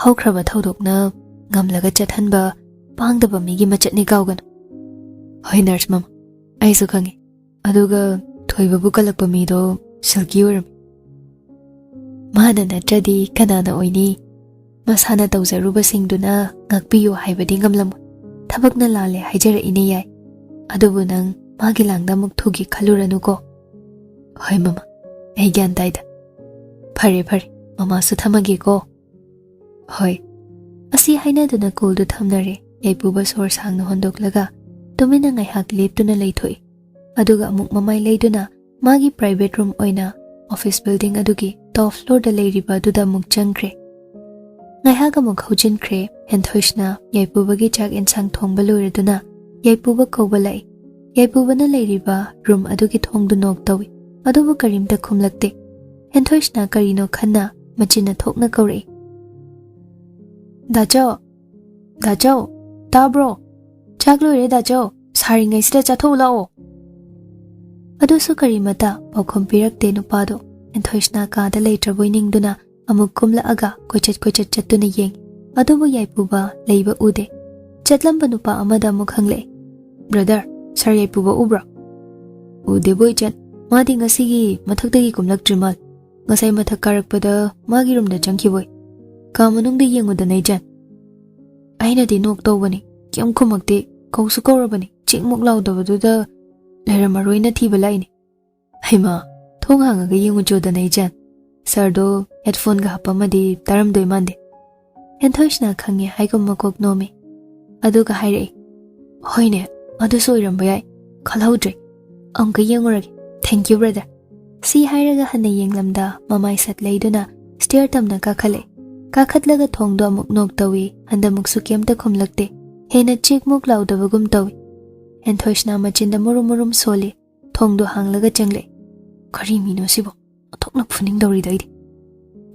ꯍꯧꯈ꯭ꯔꯕ ꯊꯧꯗꯣꯛꯅ ꯉꯝꯂꯒ ꯆꯠꯍꯟꯕ ꯄꯥꯡꯗꯕ ꯃꯤꯒꯤ ꯃꯆꯠꯅꯤ ꯀꯥꯎꯒꯅꯨ꯫" "ꯍꯣꯏ ꯅꯔꯁ ꯃꯃꯥ, ꯑꯩꯁꯨ ꯈꯪꯉꯤ꯫ ꯑꯗꯨꯒ ꯊꯣꯏꯕꯕꯨ ꯀꯜꯂꯛꯄ ꯃꯤꯗꯣ ꯁꯤꯜꯀꯤ ꯑꯣꯏꯔꯝꯃꯤ꯫" "ꯃꯥꯅ ꯅꯠꯇ꯭ꯔꯗꯤ ꯀꯅꯥꯅ ꯑꯣꯏꯅꯤ? ꯃꯁꯥꯅ ꯇꯧꯖꯔꯨꯕꯁꯤꯡꯗꯨꯅ ꯉꯥꯛꯄꯤꯌꯨ ꯍꯥꯏꯕꯗꯤ ꯉꯝꯂꯝꯃꯣꯏ꯫ ꯊꯕꯛꯅ ꯂꯥꯜꯂꯦ ꯍꯥꯏꯖꯔꯛꯏꯅꯦ ꯌꯥꯏ꯫ ꯑꯗꯨꯕꯨ ꯅꯪ ꯃꯥꯒꯤ ꯂꯥꯡꯗ ꯑꯃꯨꯛ ꯊꯨꯒꯤ ꯈꯜꯂꯨꯔꯅꯨꯀꯣ꯫" "ꯍꯣꯏ ꯃꯃꯥ, ꯑꯩ ꯒ꯭ꯌꯥꯟ ꯇꯥꯏꯗ꯫ ꯐꯔꯦ ꯐꯔꯦ, ꯃꯃꯥꯁꯨ ꯊꯝꯃꯒꯦꯀꯣ꯫" "ꯍꯣꯏ꯫" ꯑꯁꯤ ꯍꯥꯏꯅꯗꯨꯅ ꯀꯣꯜꯗꯨ ꯊꯝꯅꯔꯦ꯫ ꯌꯥꯏꯄꯨꯕ ꯁꯣꯔ ꯁꯥꯡꯅ ꯍꯣꯟꯗꯣꯛꯂꯒ ꯇꯨꯃꯤꯟꯅ ꯉꯥꯏꯍꯥꯛ ꯂꯦꯞꯇꯨꯅ ꯂꯩꯊꯣꯛꯏ꯫ ꯑꯗꯨꯒ ꯑꯃꯨꯛ ꯃꯃꯥꯏ ꯂꯩꯗꯨꯅ ꯃꯥꯒꯤ ꯄ꯭ꯔꯥꯏꯚꯦꯠ ꯔꯨꯝ ꯑꯣꯏꯅ ꯑꯣꯐꯤꯁ ꯕꯤꯜꯗꯤꯡ ꯑꯗꯨꯒꯤ ꯇꯣꯞ ꯐ꯭ꯂꯣꯔꯗ ꯂꯩꯔꯤꯕ ꯑꯗꯨꯗ ꯑꯃꯨꯛ ꯆꯪꯈ꯭ꯔꯦ꯫ ꯉꯥꯏꯍꯥꯛ ꯑꯃꯨꯛ ꯍꯧꯖꯤꯟꯈ꯭ꯔꯦ꯫ ꯍꯦꯟꯊꯣꯏꯁꯅ ꯌꯥꯏꯄꯨꯕꯒꯤ ꯆꯥꯛ ꯌꯦꯟꯁꯥꯡ ꯊꯣꯡꯕ ꯂꯣꯏꯔꯗꯨꯅ ꯌꯥꯏꯄꯨꯕ ꯀꯧꯕ ꯂꯥꯛꯏ꯫ ꯌꯥꯏꯄꯨꯕꯅ ꯂꯩꯔꯤꯕ ꯔꯨꯝ ꯑꯗꯨꯒꯤ ꯊꯣꯡꯗꯨ ꯅꯣꯛ ꯇꯧꯏ, ꯑꯗꯨꯕꯨ ꯀꯔꯤꯝꯇ ꯈꯨꯝꯂꯛꯇꯦ꯫ ꯍꯦꯟꯊꯣꯏꯁꯅ ꯀꯔꯤꯅꯣ ꯈꯟꯅ ꯃꯆꯤꯟꯅ ꯊꯣꯛꯅ ꯀꯧꯔꯛꯏ꯫ "ꯗꯥꯆꯧ, ꯗꯥꯆꯧ, ꯇꯥꯕ꯭ꯔꯣ? ꯆꯥꯛ ꯂꯣꯏꯔꯦ ꯗꯥꯆꯧ, ꯁꯥꯔꯤꯉꯩꯁꯤꯗ ꯆꯥꯊꯣꯛꯎ ꯂꯥꯛꯑꯣ꯫" ꯑꯗꯨꯁꯨ ꯀꯔꯤꯃꯇ ꯄꯥꯎꯈꯨꯝ ꯄꯤꯔꯛꯇꯦ ꯅꯨꯄꯥꯗꯣ꯫ ꯍꯦꯟꯊꯣꯏꯁꯅ ꯀꯥꯗ ꯂꯩꯇ꯭ꯔꯕꯣꯏ ꯅꯤꯡꯗꯨꯅ ꯑꯃꯨꯛ ꯀꯨꯝꯂꯛꯑꯒ ꯀꯣꯏꯆꯠ ꯀꯣꯏꯆꯠ ꯆꯠꯇꯨꯅ ꯌꯦꯡꯉꯤ꯫ ꯑꯗꯨꯕꯨ ꯌꯥꯏꯄꯨꯕ ꯂꯩꯕ ꯎꯗꯦ꯫ ꯆꯠꯂꯝꯕ ꯅꯨꯄꯥ ꯑꯃꯗ ꯑꯃꯨꯛ ꯍꯪꯂꯛꯑꯦ, "ꯕ꯭ꯔꯗꯔ, ꯁꯥꯔ ꯌꯥꯏꯄꯨꯕ ꯎꯕ꯭ꯔꯣ?" "ꯎꯗꯦꯕꯣ ꯏꯆꯟ, ꯃꯥꯗꯤ ꯉꯁꯤꯒꯤ ꯃꯊꯛꯇꯒꯤ ꯀꯨꯝꯂꯛꯇ꯭ꯔꯤ ꯃꯥꯜ꯫ ꯉꯁꯥꯏ ꯃꯊꯛ ꯀꯥꯔꯛꯄꯗ ꯃꯥꯒꯤ ꯔꯨꯝꯗ ꯆꯪꯈꯤꯕꯣꯏ꯫ ꯀꯥ ꯃꯅꯨꯡꯗ ꯌꯦꯡꯉꯨꯗꯅ ꯏꯆꯟ꯫" ꯑꯩꯅꯗꯤ ꯅꯣꯛ ꯇꯧꯕꯅꯤ, ꯀꯩꯝ ꯈꯨꯝꯃꯛꯇꯦ꯫ ꯀꯧꯁꯨ ꯀꯧꯔꯕꯅꯤ, ꯆꯤꯛ ꯃꯨꯛ ꯂꯥꯎꯗꯕꯗꯨꯗ ꯂꯩꯔꯝꯃꯔꯣꯏꯅ ꯊꯤꯕ ꯂꯥꯛꯏꯅꯤ꯫ "ꯍꯩꯃꯥ, ꯊꯣꯡ ꯍꯥꯡꯉꯒ ꯌꯦꯡꯉꯨꯆꯣꯗꯅ ꯏꯆꯟ꯫" ꯁꯥꯔꯗꯣ ꯍꯦꯗꯐꯣꯟꯒ ꯍꯥꯞꯄꯝꯃꯗꯤ ꯇꯥꯔꯝꯗꯣꯏ ꯃꯥꯟꯗꯦ꯫ ꯍꯦꯟꯊꯣꯏꯁꯤꯅ ꯈꯪꯉꯦ ꯍꯥꯏꯒꯨꯝ ꯃꯀꯣꯛ ꯅꯣꯝꯃꯤ꯫ ꯑꯗꯨꯒ ꯍꯥꯏꯔꯛꯏ, "ꯍꯣꯏꯅꯦ, ꯑꯗꯨꯁꯨ ꯑꯣꯏꯔꯝꯕ ꯌꯥꯏ, ꯈꯜꯍꯧꯗ꯭ꯔꯦ꯫ ꯑꯃꯨꯛꯀ ꯌꯦꯡꯉꯨꯔꯒꯦ꯫ Thank you, brother꯫" ꯁꯤ ꯍꯥꯏꯔꯒ ꯍꯟꯅ ꯌꯦꯡꯂꯝꯗ ꯃꯃꯥꯏ ꯁꯠ ꯂꯩꯗꯨꯅ ꯁ꯭ꯇꯤꯌꯔ ꯇꯝꯅ ꯀꯥꯈꯠꯂꯛꯏ꯫ ꯀꯥꯈꯠꯂꯒ ꯊꯣꯡꯗꯣ ꯑꯃꯨꯛ ꯅꯣꯛ ꯇꯧꯏ, ꯍꯟꯗꯃꯨꯛꯁꯨ ꯀꯩꯝꯇ ꯈꯨꯝꯂꯛꯇꯦ꯫ ꯍꯦꯟꯅ ꯆꯤꯛ ꯃꯨꯛ ꯂꯥꯎꯗꯕꯒꯨꯝ ꯇꯧꯏ꯫ ꯍꯦꯟꯊꯣꯏꯁꯤꯅ ꯃꯆꯤꯟꯗ ꯃꯨꯔꯨꯝ ꯃꯨꯔꯨꯝ ꯁꯣꯜꯂꯤ꯫ ꯊꯣꯡꯗꯣ ꯍꯥꯡꯂꯒ ꯆꯪꯂꯛꯏ꯫ "ꯀꯔꯤ ꯃꯤꯅꯣ ꯁꯤꯕꯣ? ꯑꯣꯟꯊꯣꯛꯅ ꯐꯨꯅꯤꯡꯗꯧꯔꯤꯗ ꯑꯩꯗꯤ꯫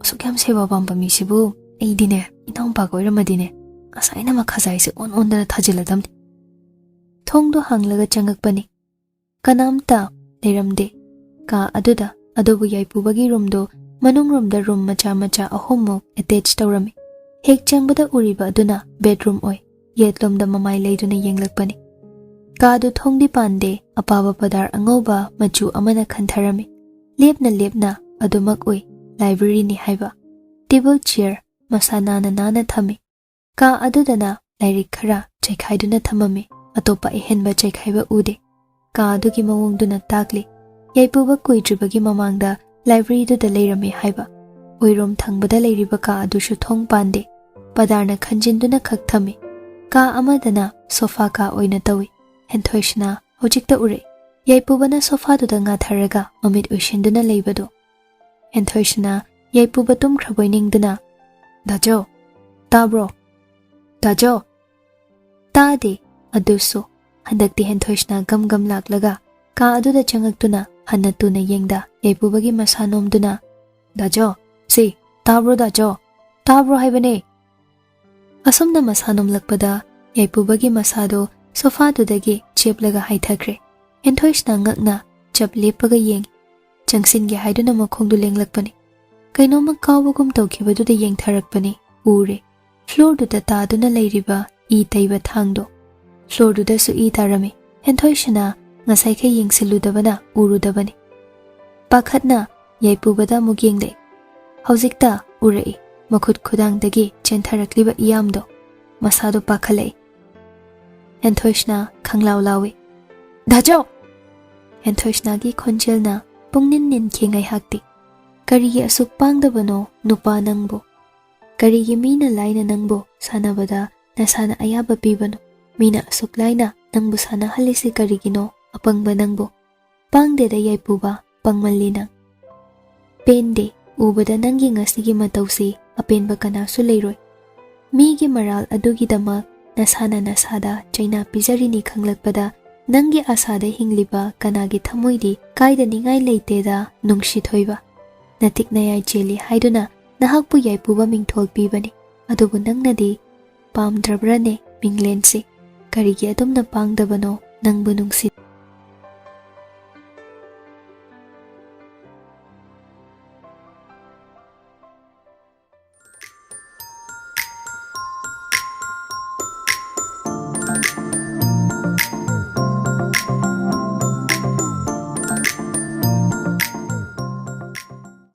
ꯑꯁꯨꯛ ꯌꯥꯝ ꯁꯦꯕꯥ ꯄꯥꯝꯕ ꯃꯤꯁꯤꯕꯨ ꯑꯩꯗꯤꯅꯦ, ꯏꯅꯥꯎꯄꯥꯒ ꯑꯣꯏꯔꯝꯃꯗꯤꯅꯦ, ꯉꯁꯥꯏꯅ ꯃꯈꯥꯖꯥꯏꯁꯦ ꯑꯣꯟ ꯑꯣꯟꯗꯅ ꯊꯥꯖꯤꯜꯂꯗꯝꯅꯤ꯫" ꯊꯣꯡꯗꯣ ꯍꯥꯡꯂꯒ ꯆꯪꯉꯛꯄꯅꯤ꯫ ꯀꯅꯥꯝꯇ ꯂꯩꯔꯝꯗꯦ ꯀꯥ ꯑꯗꯨꯗ꯫ ꯑꯗꯨꯕꯨ ꯌꯥꯏꯄꯨꯕꯒꯤ ꯔꯨꯝꯗꯣ ꯃꯅꯨꯡꯔꯣꯝꯗ ꯔꯨꯝ ꯃꯆꯥ ꯃꯆꯥ ꯑꯍꯨꯝꯃꯨꯛ ꯑꯦꯇꯦꯆ ꯇꯧꯔꯝꯃꯤ꯫ ꯍꯦꯛ ꯆꯪꯕꯗ ꯎꯔꯤꯕ ꯑꯗꯨꯅ ꯕꯦꯗꯔꯨꯝ ꯑꯣꯏ꯫ ꯌꯦꯠꯂꯣꯝꯗ ꯃꯃꯥꯏ ꯂꯩꯗꯨꯅ ꯌꯦꯡꯂꯛꯄꯅꯤ꯫ ꯀꯥꯗꯨ ꯊꯣꯡꯗꯤ ꯄꯥꯟꯗꯦ, ꯑꯄꯥꯕ ꯄꯗꯥꯔ ꯑꯉꯧꯕ ꯃꯆꯨ ꯑꯃꯅ ꯈꯟꯊꯔꯝꯃꯤ꯫ ꯂꯦꯞꯅ ꯂꯦꯞꯅ ꯑꯗꯨꯃꯛ ꯎꯏ, ꯂꯥꯏꯕ꯭ꯔꯦꯔꯤꯅꯤ ꯍꯥꯏꯕ꯫ ꯇꯦꯕꯜ ꯆꯤꯌꯔ ꯃꯁꯥ ꯅꯥꯟꯅ ꯅꯥꯟꯅ ꯊꯝꯃꯤ꯫ ꯀꯥ ꯑꯗꯨꯗꯅ ꯂꯥꯏꯔꯤꯛ ꯈꯔ ꯆꯩꯈꯥꯏꯗꯨꯅ ꯊꯝꯃꯝꯃꯤ, ꯑꯇꯣꯞꯄ ꯑꯍꯦꯟꯕ ꯆꯩꯈꯥꯏꯕ ꯎꯗꯦ꯫ ꯀꯥ ꯑꯗꯨꯒꯤ ꯃꯑꯣꯡꯗꯨꯅ ꯇꯥꯛꯂꯤ, ꯌꯥꯏꯄꯨꯕ ꯀꯨꯏꯗ꯭ꯔꯤꯕꯒꯤ ꯃꯃꯥꯡꯗ ꯂꯥꯏꯕ꯭ꯔꯦꯔꯤꯗꯨꯗ ꯂꯩꯔꯝꯃꯤ ꯍꯥꯏꯕ꯫ ꯑꯣꯏꯔꯣꯝ ꯊꯪꯕꯗ ꯂꯩꯔꯤꯕ ꯀꯥ ꯑꯗꯨꯁꯨ ꯊꯣꯡ ꯄꯥꯟꯗꯦ, ꯄꯗꯥꯔꯅ ꯈꯟꯖꯤꯟꯗꯨꯅ ꯈꯛ ꯊꯝꯃꯤ꯫ ꯀꯥ ꯑꯃꯗꯅ ꯁꯣꯐꯥ ꯀꯥ ꯑꯣꯏꯅ ꯇꯧꯏ꯫ ꯍꯦꯟꯊꯣꯏꯁꯤꯅ ꯍꯧꯖꯤꯛꯇ ꯎꯔꯛꯏ, ꯌꯥꯏꯄꯨꯕꯅ ꯁꯣꯐꯥꯗꯨꯗ ꯉꯥꯊꯔꯒ ꯃꯃꯤꯠ ꯎꯏꯁꯤꯟꯗꯨꯅ ꯂꯩꯕꯗꯨ꯫ ꯍꯦꯟꯊꯣꯏꯁꯤꯅ ꯌꯥꯏꯄꯨꯕ ꯇꯨꯝꯈ꯭ꯔꯕꯣꯏ ꯅꯤꯡꯗꯨꯅ, "ꯗꯥꯖꯧ, ꯇꯥꯕ꯭ꯔꯣ? ꯗꯥꯖꯧ!" ꯇꯥꯗꯦ꯫ ꯑꯗꯨꯁꯨ ꯍꯟꯗꯛꯇꯤ ꯍꯦꯟꯊꯣꯏꯁꯤꯅ ꯒꯝ ꯒꯝ ꯂꯥꯛꯂꯒ ꯀꯥ ꯑꯗꯨꯗ ꯆꯪꯉꯛꯇꯨꯅ ꯍꯟꯅ ꯇꯨꯅ ꯌꯦꯡꯗ ꯌꯥꯏꯄꯨꯕꯒꯤ ꯃꯁꯥ ꯅꯣꯝꯗꯨꯅ, "ꯗꯥꯖꯧ, ꯁꯤ, ꯇꯥꯕ꯭ꯔꯣ ꯗꯥꯖꯧ? ꯇꯥꯕ꯭ꯔꯣ ꯍꯥꯏꯕꯅꯦ!" ꯑꯁꯨꯝꯅ ꯃꯁꯥ ꯅꯣꯝꯂꯛꯄꯗ ꯌꯥꯏꯄꯨꯕꯒꯤ ꯃꯁꯥꯗꯣ ꯁꯣꯐꯥꯗꯨꯗꯒꯤ ꯆꯦꯞꯂꯒ ꯍꯥꯏꯊꯈ꯭ꯔꯦ꯫ ꯍꯦꯟꯊꯣꯏꯁꯤꯅ ꯉꯛꯅ ꯆꯞ ꯂꯦꯞꯄꯒ ꯌꯦꯡꯉꯤ꯫ ꯆꯪꯁꯤꯟꯒꯦ ꯍꯥꯏꯗꯨꯅ ꯃꯈꯣꯡꯗꯨ ꯂꯦꯡꯂꯛꯄꯅꯤ꯫ ꯀꯩꯅꯣꯝꯃ ꯀꯥꯎꯕꯒꯨꯝ ꯇꯧꯈꯤꯕꯗꯨꯗ ꯌꯦꯡꯊꯔꯛꯄꯅꯤ꯫ ꯎꯔꯦ꯫ ꯐ꯭ꯂꯣꯔꯗꯨꯗ ꯇꯥꯗꯨꯅ ꯂꯩꯔꯤꯕ ꯏ ꯇꯩꯕ ꯊꯥꯡꯗꯣ꯫ ꯐ꯭ꯂꯣꯔꯗꯨꯗꯁꯨ ꯏ ꯇꯥꯔꯝꯃꯤ꯫ ꯍꯦꯟꯊꯣꯏꯁꯤꯅ ꯉꯁꯥꯏꯈꯩ ꯌꯦꯡꯁꯤꯜꯂꯨꯗꯕꯅ ꯎꯔꯨꯗꯕꯅꯤ꯫ ꯄꯥꯈꯠꯅ ꯌꯥꯏꯄꯨꯕꯗ ꯑꯃꯨꯛ ꯌꯦꯡꯂꯛꯏ꯫ ꯍꯧꯖꯤꯛꯇ ꯎꯔꯛꯏ, ꯃꯈꯨꯠ ꯈꯨꯗꯥꯡꯗꯒꯤ ꯆꯦꯟꯊꯔꯛꯂꯤꯕ ꯏꯌꯥꯝꯗꯣ꯫ ꯃꯁꯥꯗꯣ ꯄꯥꯈꯠꯂꯛꯏ꯫ ꯍꯦꯟꯊꯣꯏꯁꯅꯥ ꯈꯪꯂꯥꯎ ꯂꯥꯎꯏ꯫ "ꯗꯥꯆꯧ!" ꯍꯦꯟꯊꯣꯏꯁꯅꯥꯒꯤ ꯈꯣꯟꯖꯦꯜꯅ ꯄꯨꯡꯅꯤꯟ ꯅꯤꯟꯈꯤ ꯉꯥꯏꯍꯥꯛꯇꯤ꯫ "ꯀꯔꯤꯒꯤ ꯑꯁꯨꯛ ꯄꯥꯡꯗꯕꯅꯣ ꯅꯨꯄꯥ ꯅꯪꯕꯨ? ꯀꯔꯤꯒꯤ ꯃꯤꯅ ꯂꯥꯏꯅ ꯅꯪꯕꯨ ꯁꯥꯟꯅꯕꯗ ꯅꯁꯥꯅ ꯑꯌꯥꯕ ꯄꯤꯕꯅꯣ? ꯃꯤꯅ ꯑꯁꯨꯛ ꯂꯥꯏꯅ ꯅꯪꯕꯨ ꯁꯥꯟꯅꯍꯜꯂꯤꯁꯤ ꯀꯔꯤꯒꯤꯅꯣ, ꯑꯄꯪꯕ ꯅꯪꯕꯨ?" "ꯄꯥꯡꯗꯦꯗ ꯌꯥꯏꯄꯨꯕ, ꯄꯪꯃꯜꯂꯤ ꯅꯪ꯫ ꯄꯦꯟꯗꯦ, ꯎꯕꯗ ꯅꯪꯒꯤ ꯉꯁꯤꯒꯤ ꯃꯇꯧꯁꯤ ꯑꯄꯦꯟꯕ ꯀꯅꯥꯁꯨ ꯂꯩꯔꯣꯏ꯫ ꯃꯤꯒꯤ ꯃꯔꯥꯜ ꯑꯗꯨꯒꯤꯗꯃꯛ ꯅꯁꯥꯅ ꯅꯁꯥꯗ ꯆꯩꯅꯥ ꯄꯤꯖꯔꯤꯅꯤ ꯈꯪꯂꯛꯄꯗ ꯅꯪꯒꯤ ꯑꯁꯥꯗ ꯍꯤꯡꯂꯤꯕ ꯀꯅꯥꯒꯤ ꯊꯃꯣꯏꯗꯤ ꯀꯥꯏꯗꯅꯤꯡꯉꯥꯏ ꯂꯩꯇꯦꯗ ꯅꯨꯡꯁꯤꯊꯣꯏꯕ꯫ ꯅꯇꯤꯛ ꯅꯌꯥꯏ ꯆꯦꯜꯂꯤ ꯍꯥꯏꯗꯨꯅ ꯅꯍꯥꯛꯄꯨ ꯌꯥꯏꯄꯨꯕ ꯃꯤꯡꯊꯣꯜ ꯄꯤꯕꯅꯤ꯫ ꯑꯗꯨꯕꯨ ꯅꯪꯅꯗꯤ ꯄꯥꯝꯗ꯭ꯔꯕ꯭ꯔꯅꯦ ꯃꯤꯡꯂꯦꯟꯁꯤ? ꯀꯔꯤꯒꯤ ꯑꯗꯨꯝꯅ ꯄꯥꯡꯗꯕꯅꯣ ꯅꯪꯕꯨ ꯅꯨꯡꯁꯤ?"